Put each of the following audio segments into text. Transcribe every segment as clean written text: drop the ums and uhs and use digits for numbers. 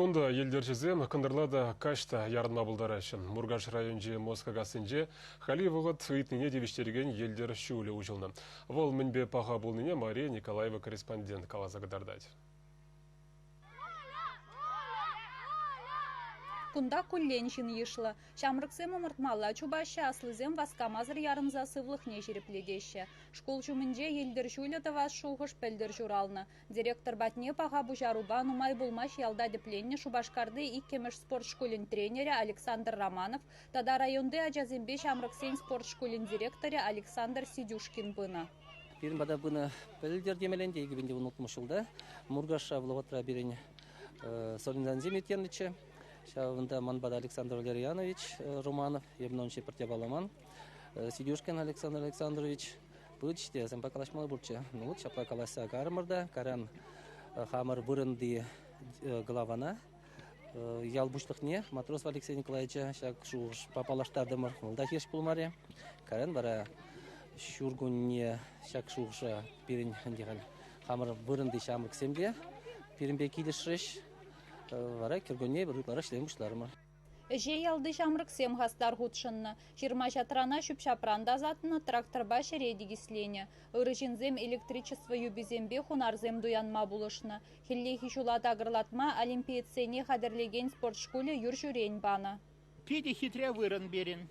Кунта йӗлтӗрҫӗсем кӑнтӑрла та, каҫ та ярӑнма пултараҫҫӗ. Муркаш районӗнчи Москакассинче хальхи вӑхӑт ыйтнине тивӗҫтерекен йӗлтӗр ҫулӗ уҫӑлнӑ. Вӑл мӗнпе паха пулнине Мария Николаева корреспондент каласа кӑтартать. Кунта куллен ҫын йышлӑ. Ҫамрӑксем ӑмӑртмалла чупаҫҫӗ, аслисем васкамасӑр ярӑнса сывлӑхне ҫирӗплетеҫҫӗ. Шкул ҫумӗнче йӗлтӗр ҫулӗ тӑвас шухӑш пӗлтӗр ҫуралнӑ. Директор патне паха пуҫарупа нумай пулмасть ялта тӗпленнӗ Шупашкарти иккӗмӗш спорт шкулӗн тренерӗ Александр Романов тата районти ачасемпе ҫамрӑксен спорт шкулӗн директорӗ Александр Сидюшкин пынӑ. Пирӗн пата пынӑ пӗлтӗр темелле те 2016 ҫулта Муркашра вӑхӑтра пирӗн соревнованисем ирттернӗччӗ. Ҫавӑнта ман пата Александр Валерьянович Романов, эпӗ ун пӗртте палламан, Сидюшкин Александр Александрович пычӗ те санпа калаҫмалла пулчӗ. Ну вот ҫапла калаҫса карӑмӑр та, кайран хамӑр вырӑнти главана, ял пуҫлӑхне Матросов Алексей Николаевича ҫак шухӑшпа паллаштартӑмӑр. Вӑл та хирӗҫ пулмарӗ. Кайран вара ҫуркунне ҫак шухӑша пирӗн ӗнтӗ халь хамӑр вырӑнти ҫамрӑксем те пирӗнпе килӗшрӗҫ. Вара кӗркунне эпир ытларах ӗҫлеме пуҫларӑмӑр. Ӗҫе ялти ҫамрӑксем хастар хутшӑннӑ. Ҫырма-ҫатрана ҫӳп-ҫапран тасатнӑ, тракторпа ҫӗре тикӗсленӗ. Ырӑ ҫынсем электричество юписемпе хунарсем туянма пулӑшнӑ. Хӗллехи ҫула такӑрлатма олимпиецсене хатӗрлекен спорт шкулӗ юр ҫӳрен панӑ. Питӗ хитре вырӑн пирӗн.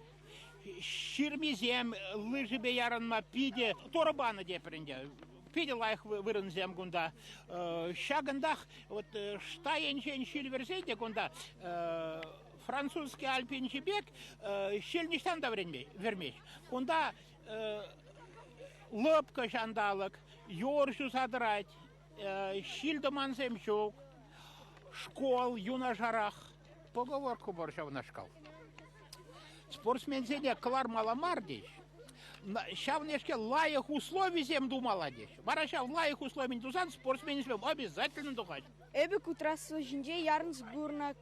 Ҫырмисем лыжипе ярӑнма питӗ торӑ панӑ тепӗр ӗнтӗ. Питӗ лайӑх вырӑнсем кунта. Ҫакӑнтах вот шта енчен ҫил вӗрсе те кунта французский альпинчи пек ҫил ниҫтан та вӗрмест. Кунта лӑпкӑ ҫанталӑк, юр ҫуса тӑрать, ҫил-тӑмансем ҫук, школ юнашарах. Поговорка пур ҫавнашкал. Спортсменсене кӑлармалла мар теҫ. Ҫавнешкел лайӑх условисем тумалла теҫ. Вара ҫав лайӑх условин тусан спортсменсем обязательно тухать. Эпӗ ку трасса ҫинче ярӑнса курнӑ.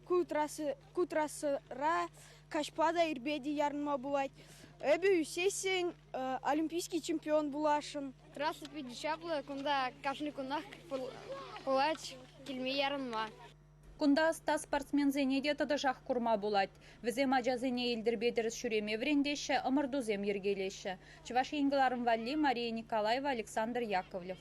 Ку, трасса, ку трассӑра каҫпа та ирпе те ярӑнма пулать. Эпӗ ӳсессӗн олимпийский чемпион пуласшӑн. Трасса питӗ чаплӑ, кунта кашни кунах пулать килме ярӑнма. Кунта ӑста спортсменсене те тӑтӑшах курма пулать. Вӗсем ачасене йӗлтӗрпе тӗрӗс ҫӳреме вӗрентеҫҫӗ, ӑмӑртусем йӗркелеҫҫӗ. Чӑваш Ен кӑларӑм валли Мария Николаева, Александр Яковлев.